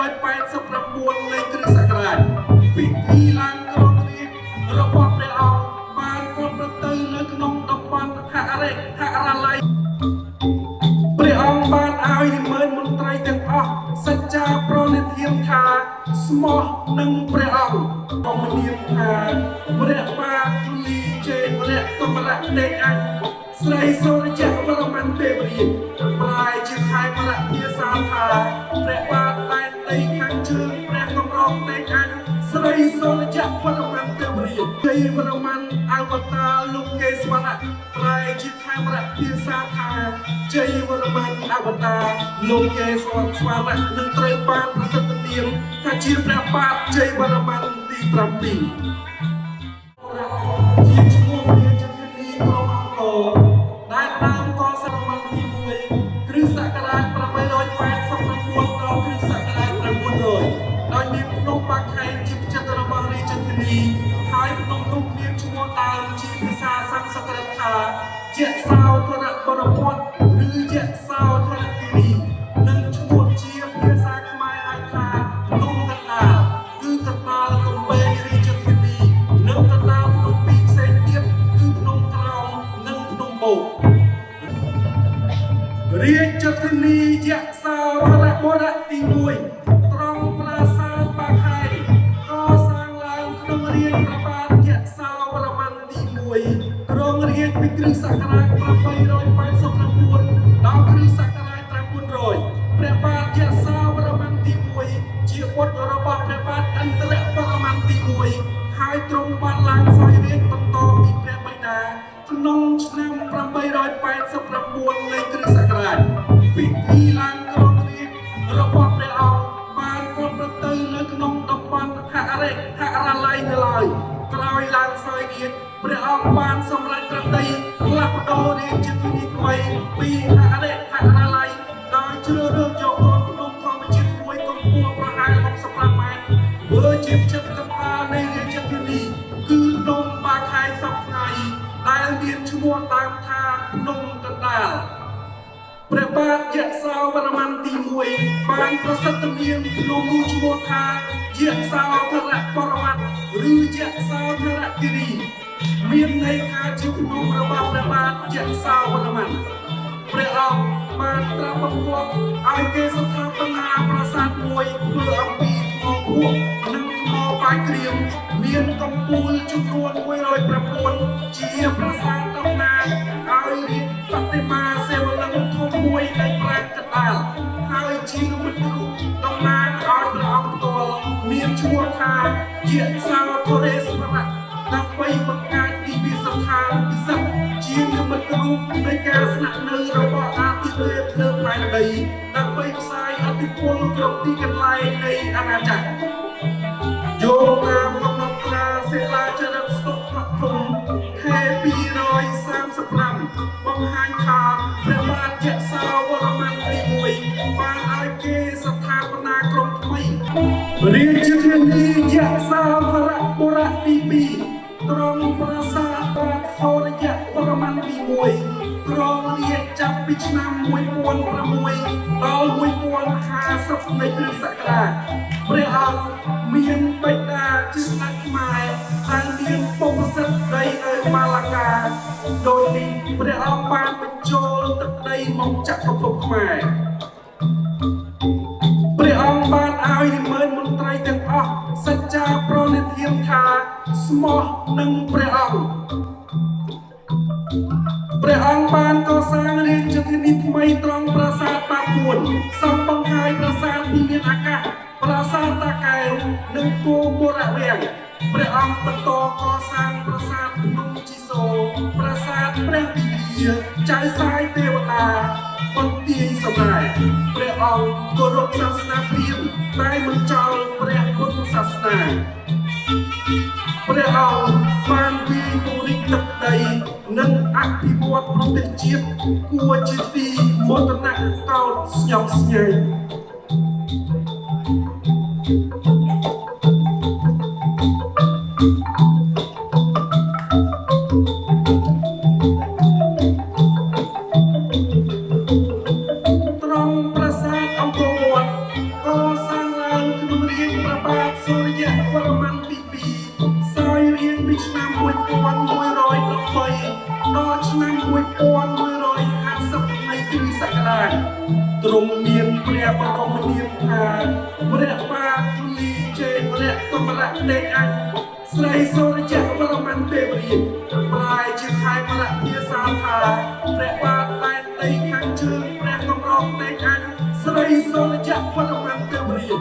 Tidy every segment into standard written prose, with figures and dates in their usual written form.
889នៃគ្រិស្តសករាជពិធីឡើងគ្រងរាជ្យរបស់ព្រះអង្គបានប្រព្រឹត្តទៅនៅក្នុងតំបន់ហរិហរាល័យ ព្រះអង្គបានឲ្យនិមន្តមន្ត្រីទាំងអស់សច្ចាប្រណិធានថាស្មោះនឹងព្រះអង្គក៏មនាមថាព្រះបាទជលីជេវរៈកុមរៈតេអញស្រីសូរយវរ្ម័នទេវរាជប្រែជាខេមរៈភាសាថាព្រះបាទដែនដីខាងជើងព្រះកំរងតេអញស្រីសូរយវរ្ម័នទេវរាជជ័យវរ្ម័នអវតារលោកកេស្វរៈប្រែជាខេមរៈភាសាថាជ័យវរ្ម័នអវតារលោកកេស្វរស្វរៈនឹងត្រូវបានប្រសិទ្ធនាមថាជាព្រះបាទជ័យវរ្ម័នទី7ជាឈ្មោះរាជធានីក្រុងអង្គរដែលដើមកសាងមទី1គ្រិស្តសករាជ889ដល់គ្រិស្តសករាជ900ដោយមានភ្នំបាខែងជាផ្ចិតរបស់រាជធានីហើយភ្នំនោះមានឈ្មោះដើមជាភាសាសំស្ក្រឹតថាជាសោធរបរពតឬជាសោធរគិរីនិងឈ្មោះជាភាសាខ្មែរហៅថាភ្នំកណ្ដាលគឺកណ្ដាលកំពែងរាជធានីនិងកណ្ដាលភ្នំពីរផ្សេងទៀតគឺភ្នំក្រោមនិងភ្នំបូក រាជធានីយសោធរបុរៈទី1ត្រង់ប្រាសាទបាខែងកសាងឡើងក្នុងរាជព្រះបាទយសោវរ្ម័នទី1គ្រងរាជពីគ្រិស្តសករាជ889ដល់គ្រិស្តសករាជ900ព្រះបាទយសោវរ្ម័នទី1ជាបុត្ររបស់ព្រះបាទឥន្ទ្រវរ្ម័នទី1ហើយទ្រង់បានឡើងសោយរាជបន្តពីព្រះបិតាក្នុងឆ្នាំ889នៃគ្រិស្តសករាជពិធីឡើងគ្រងរាជ្យរបស់ព្រះអង្គបានប្រព្រឹត្តទៅនៅក្នុងតំបន់ហរិហរាល័យនៅឡើយក្រោយឡើងសោយរាជ្យព្រះអង្គបានសម្រេចប្រតិផ្លាស់ប្ដូររាជធានីថ្មីពីហរិហរាល័យដោយជ្រើសរើសយកកូនភ្នំធម្មជាតិមួយកម្ពស់ប្រហែល65ម៉ែត្រធ្វើជាផ្ចិតកណ្ដាលនៃរាជធានីគឺភ្នំបាខែងសប្ថ្ងៃដែលមានឈ្មោះដើមថាភ្នំកណ្ដាល ព្រះបាទយសោវរ្ម័នទី1បានប្រសិទ្ធនាមភ្នំនោះឈ្មោះថាយសោធរបរមត្តឬយសោធរគិរីមានន័យថាជាភ្នំរបស់ព្រះបាទយសោវរ្ម័នព្រះអង្គបានត្រាស់បង្គាប់ឲ្យគេស្ថាបនាប្រាសាទមួយធ្វើអំពីថ្មភក់និងថ្មបាយក្រៀមមានកម្ពូលចំនួន109ជាប្រាសាទតំណាងឲ្យរាជបតិមាសិវលិង្គធំមួយនៃប្រាង្គកណ្ដាលហើយជានិមិត្តរូបតំណាងឲ្យព្រះអង្គផ្ទាល់មានឈ្មោះថាជាសោធរេស្វរៈដើម្បីបង្កើតទីវិស្ថានពិសិដ្ឋជានិមិត្តរូបនៃការស្នាក់នៅរបស់អាទិទេពលើផែនដីដើម្បីផ្សាយអធិពលគ្រប់ទីកន្លែងនៃអាណាចក្រ យោងតាមកំណត់ត្រាសិលាចារឹកស្តុកបឋមខេ235បង្ហាញថាព្រះបាទយសោវរ្ម័នទី1បានឲ្យគេស្ថាបនាក្រុមថ្មីរាជធានីយសោធរបុរៈទី2ត្រង់ប្រាសាទបាទសូរយវរ្ម័នទី1គ្រងរាជចាប់ពីឆ្នាំ1006ដល់1050នៃគ្រិស្តសករាជព្រះអង្គមានបិតាជាស្ដេចខ្មែរដែលមានបុព្វសិទ្ធិដីនៅម៉ាឡាកាដោយនេះព្រះអង្គបានបញ្ចូលទឹកដីមកចក្រភពខ្មែរ ព្រះអង្គបានឲ្យនិមន្តមន្ត្រីទាំងអស់សច្ចាប្រណិធានថាស្មោះនឹងព្រះអង្គព្រះអង្គបានកសាងរាជធានីថ្មីត្រង់ប្រាសាទបាពួនសង់បង្ហាយប្រាសាទវិមានអាកាសប្រាសាទតាកែវនិងគោបុរវាំងព្រះអង្គបន្តកសាងប្រាសាទភ្នំជីសូរប្រាសាទព្រះវិហារចៅសាយទេវតាបន្ទាយសម្រែព្រះអង្គគោរពសាសនាព្រាហ្មណ៍តែមិនចោលព្រះពុទ្ធសាសនា ព្រះអង្គបានវាយពង្រីកទឹកដីនិងអភិវឌ្ឍប្រទេសជាតិគួរជាទីមោទនៈកោតស្ញប់ស្ញែង ត្រង់ប្រាសាទអង្គរវត្តកសាងឡើង ព្រះបរមនាមថាព្រះបាទជូលីជេវរៈកុមរៈតេអញស្រីសូរយវរ្ម័នទេវរាជប្រែជាខេមរៈភាសាថាព្រះបាទដែនដីខាងជើងព្រះកំរងតេអញស្រីសូរយវរ្ម័នទេវរាជ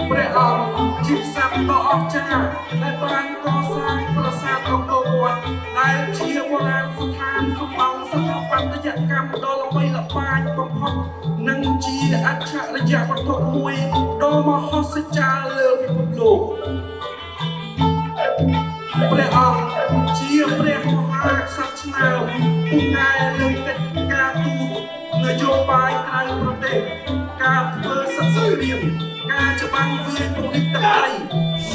ព្រះអង្គជាក្សត្រដ៏អស្ចារ្យដែលបានកសាងប្រាសាទអង្គរវត្តដែលជាបុរាណស្ថានសម្បោងស្ថាបត្យកម្មដ៏ល្បីល្បាញបំផុតនិងជាអច្ឆរិយវត្ថុមួយដ៏មហោស្ចារ្យលើពិភពលោក ព្រះអង្គជាព្រះមហាក្សត្រឆ្នើមពូកែលើកិច្ចការទូតនយោបាយក្រៅប្រទេសការធ្វើសឹកសង្គ្រាមការច្បាំងវាយពង្រីកទឹកដី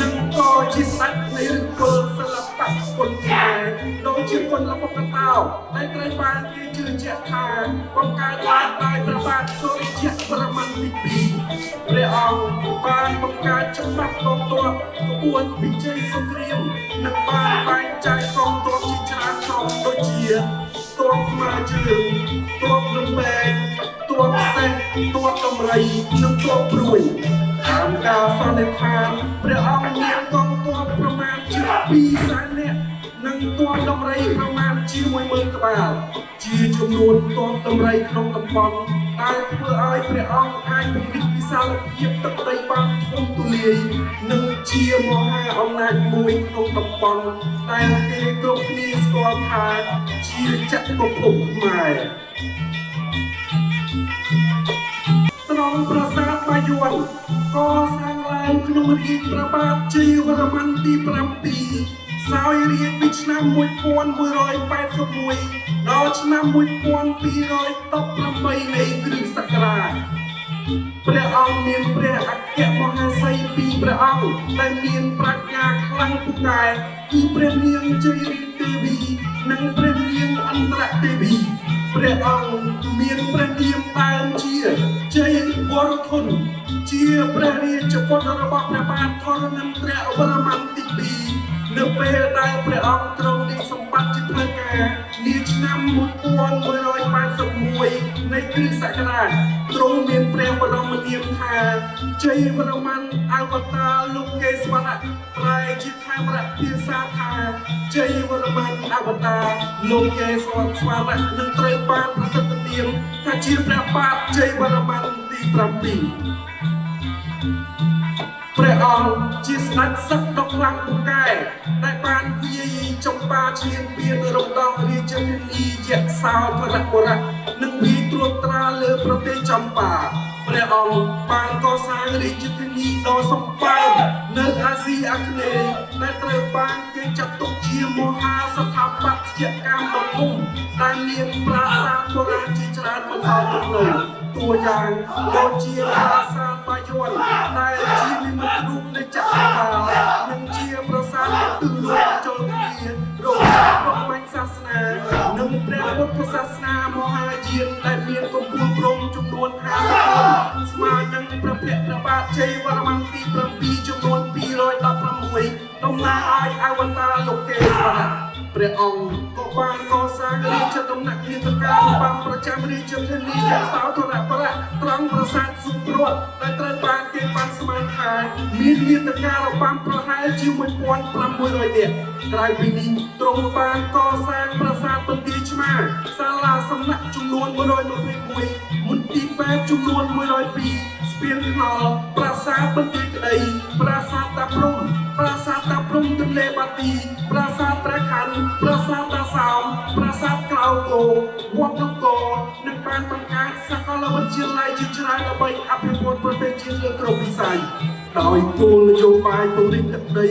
និងក៏ជាស្ដេចនៃឫសគល់សិល្បៈគុនខ្មែរដូចជាគុនល្បុក្កតោដែលត្រូវបានគេជឿជាក់ថាបង្កើតឡើងដោយព្រះបាទសូរិយវរ្ម័នទី2ព្រះអង្គបានបង្កើតច្បាប់កងទ័ពក្បួនពិជ័យសង្គ្រាមនិងបានបែងចែកកងទ័ពជាច្រើនក្រុមដូចជាទ័ពថ្មើរជើងទ័ពលំបែកទ័ពសេះទ័ពដំរីនិងទ័ពព្រួយតាមការសន្និដ្ឋានព្រះអង្គមានកងទ័ពប្រមាណជា2សែននាក់និងទ័ពដំរីប្រមាណជា10000ក្បាលជាចំនួនទ័ពដំរីក្នុងតំបន់ដែលធ្វើឲ្យព្រះអង្គអាចពង្រីកវិសាលភាពទឹកដីបានធំទូលាយនិងជាមហាអំណាចមួយក្នុងតំបន់ដែលគេគ្រប់គ្នាស្គាល់ថាជាចក្រភពខ្មែរ ត្រង់ប្រាសាទបាយ័នកសាងឡើងក្នុងរាជ្យព្រះបាទជ័យវរ្ម័នទី7សោយរាជ្យពីឆ្នាំ1181ដល់ឆ្នាំ1218នៃគ្រិស្តសករាជព្រះអង្គមានព្រះអគ្គមហេសីពីរព្រះអង្គដែលមានប្រាជ្ញាខ្លាំងពូកែគឺព្រះនាងជ័យរាជទេវីនិងព្រះនាងអន្តរទេវីព្រះអង្គមានព្រះនាមដើមជាជ័យវរធនជាព្រះរាជបុត្ររបស់ព្រះបាទធរណិន្ទ្រវរ្ម័នទី2នៅពេលដែលព្រះអង្គទ្រង់រាជសម្បត្តិជាផ្លូវការនាឆ្នាំ1181នៃគ្រិស្តសករាជទ្រង់មានព្រះបរមនាមថាជ័យវរ្ម័នអវតារលោកេស្វរៈប្រែជាខេមរៈភាសាថាជ័យវរ្ម័នអវតារលោកេស្វរៈនឹងត្រូវបានប្រសិទ្ធនាមថាជាព្រះបាទជ័យវរ្ម័នទី7ព្រះអង្គជាស្ដេចសឹកដ៏ខ្លាំងពូកែដែលបានវាយចំប៉ាឈ្លានពានរំដោះរាជធានីយសោធរបុរៈនិងវាយត្រួតត្រាលើប្រទេសចំប៉ាព្រះអង្គបានកសាងរាជធានីដ៏សម្បើមនៅអាស៊ីអាគ្នេយ៍ដែលត្រូវបានគេចាត់ទុកជាមហាស្ថាបត្យកម្មដ៏ធំដែលមានប្រាសាទបុរាណជាច្រើនបន្សល់ទុកនៅតួយ៉ាងដូចជាប្រាសាទបាយ័នដែលជានិមិត្តរូបនៃចក្រវាលនិងជាប្រាសាទទិសរួមចូលគ្នារវាងព្រហ្មញ្ញសាសនានិងព្រះពុទ្ធសាសនាមហាយានដែលមានកំពូលព្រំចំនួន54ស្មើនឹងព្រះភ័ក្ត្រព្រះបាទជ័យវរ្ម័នទី7ចំនួន216តំណាងឲ្យអវតារលោកេស្វរៈព្រះអង្គក៏បានកសាងរាជដំណាក់នាតការបំប្រចាំរាជធានីយសោធរបុរៈត្រង់ប្រាសាទសុព្រតដែលត្រូវបានគេប៉ាន់ស្មានថាមាននាតការបំប្រហែលជា1500នាក់ក្រៅពីនេះទ្រង់បានកសាងប្រាសាទបន្ទាយឆ្មារសាលាសំណាក់ចំនួន121មន្ទីរពេទ្យចំនួន102ស្ពានថ្នល់ប្រាសាទបន្ទាយក្តីប្រាសាទតាព្រំប្រាសាទតាព្រំទន្លេបាទីប្រាសាទព្រះខ័នប្រាសាទតាសោមប្រាសាទក្រៅគោវត្តនគរនិងបានបង្កើតសាកលវិទ្យាល័យជាច្រើនដើម្បីអភិវឌ្ឍប្រទេសជាតិលើគ្រប់វិស័យដោយគោលនយោបាយពង្រីកទឹកដី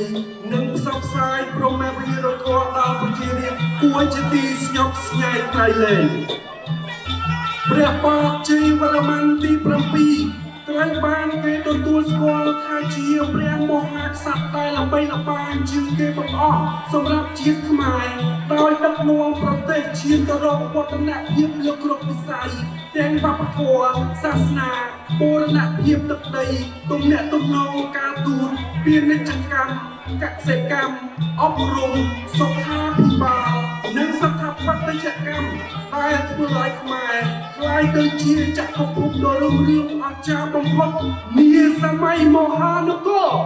និងផ្សព្វផ្សាយព្រហ្មវិហារធម៌ដល់ប្រជារាស្ត្រគួរជាទីស្ញប់ស្ញែងក្រៃលែង ព្រះបាទជ័យវរ្ម័នទី7ត្រូវបានគេទទួលស្គាល់ថាជាព្រះមហាក្សត្រដែលល្បីល្បាញជាងគេបង្អស់សម្រាប់ជាតិខ្មែរដោយដឹកនាំប្រទេសឈានទៅរកវឌ្ឍនភាពលើគ្រប់វិស័យទាំងវប្បធម៌សាសនាបូរណភាពទឹកដីទំនាក់ទំនងការទូតពាណិជ្ជកម្មកសិកម្មអប់រំសុខាភិបាលនិងស្ថាបត្យកម្មដែលធ្វើឲ្យខ្មែរ ក្លាយទៅជាចក្រភពដ៏រុងរឿងអស្ចារ្យបំផុតនាសម័យមហានគរ។